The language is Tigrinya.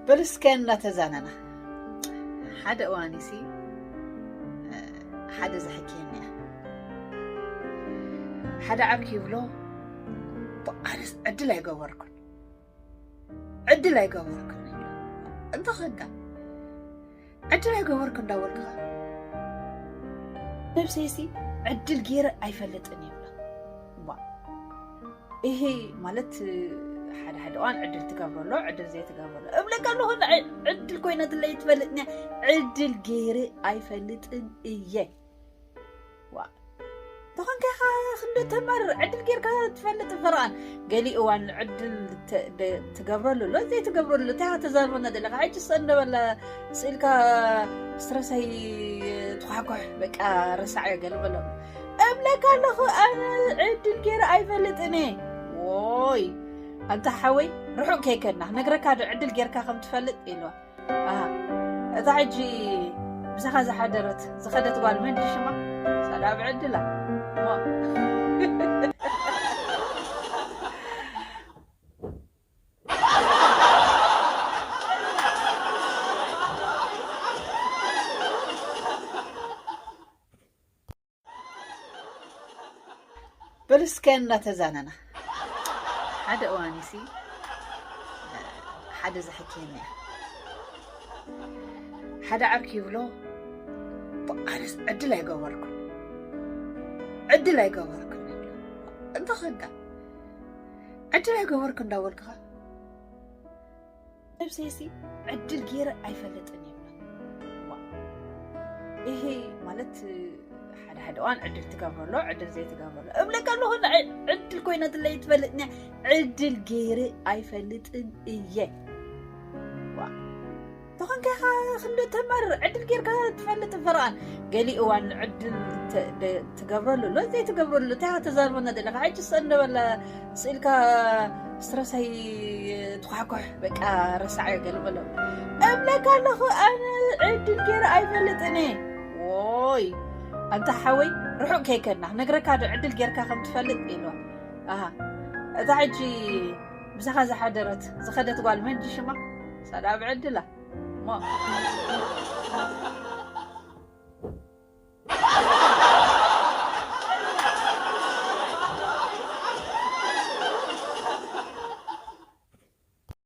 በሉ እስከ እናተዛነና። ሓደ እዋን ሲ ሓደ ዘሕክየኒ እያ። ሓደ ዓርኪ ይብሎ፣ ኣነስ ዕድል ኣይገበርኩን፣ ዕድል ኣይገበርኩን ይብሎ። እንተ ኸጋ ዕድል ኣይገበርኩ እንዳበልክኻ፣ ነብሰይሲ ዕድል ገይረ ኣይፈልጥን ይብሎ። ዋ፣ ይሄ ማለት ሓደ ሓደ እዋን ዕድል ትገብረሎ፣ ዕድል ዘይትገብረሎ እብለካ ኣለኹ። ዕድል ኮይነትለይ ትፈልጥኒ፣ ዕድል ገይረ ኣይፈልጥን እየ። ዋ፣ ተኾንካ ኢኻ ክንዶ ተማር ዕድል ጌርካ ትፈልጥ ፈርቓን። ገሊ እዋን ዕድል ተ- ደ- ትገብረሉ ኣሎ፣ ዘይትገብረሉ እንታይ ኢኻ ተዛርበና ዘለኻ? ሕጂ ሰ እንደበለ ስኢልካ ስትረሰይ ትኳሕኳሕ፣ በቃ ረሳዕዮ ገለ በሎ። እብለካ ኣለኹ ኣነ ዕድል ጌረ ኣይፈልጥን እየ። ዎይ ኣንታ ሓወይ፣ ርሑቕ ከይከድና ክነግረካ ዶ ዕድል ጌርካ ከም ትፈልጥ ኢልዋ። ኣሃ፣ እታ ሕጂ ምሳኻ ዝሓደረት ዝኸደት ጓል መን ሽማ? ሰላም ዕድላ። እሞ በሉ እስከ እናተዛነና። ሓደ እዋን ሲ ሓደ ዘሕክየኒ እያ። ሓደ ዓርኪ ይብሎ፣ ኣነስ ዕድል ኣይገበርኩን፣ ዕድል ኣይገበርኩን ይብሎ። እንተ ኸጋ ዕድል ኣይገበርኩ እንዳበልክኻ፣ ነብሰይሲ ዕድል ገይረ ኣይፈልጥን ይብላ። ዋ፣ ይሄ ማለት ሓደ ሓደ እዋን ዕድል ትገብረሎ፣ ዕድል ዘይትገብረሎ እብለካ ኣለኹ። ዕ- ዕድል ኮይነትለይ ትፈልጥኒ፣ ዕድል ገይረ ኣይፈልጥን እየ። ዋ፣ ተኾንካ ኢኻ ክንዲ ተማር ዕድል ጌርካ ትፈልጥ ፈርቓን። ገሊ እዋን ዕድል ተ- ደ- ትገብረሉ ኣሎ፣ ዘይትገብረሉ እንታይ ኢኻ ተዛርበና ዘለኻ? ሕጂ ሰ እንደበለ ስኢልካ ስትረሰይ ትኳሕኳሕ፣ በቃ ረሳዕዮ ገለ በሎ። እብለካ ኣለኹ ኣነ ዕድል ገይረ ኣይፈልጥን እየ። ዎይ ኣንታ ሓወይ፣ ርሑቕ ከይከድና ክነግረካ ዶ ዕድል ጌርካ ከም ትፈልጥ ኢልዋ። ኣሃ፣ እታ ሕጂ ምሳኻ ዝሓደረት ዝኸደት ጓል መን ሽማ? ሰላም ዕድላ። እሞ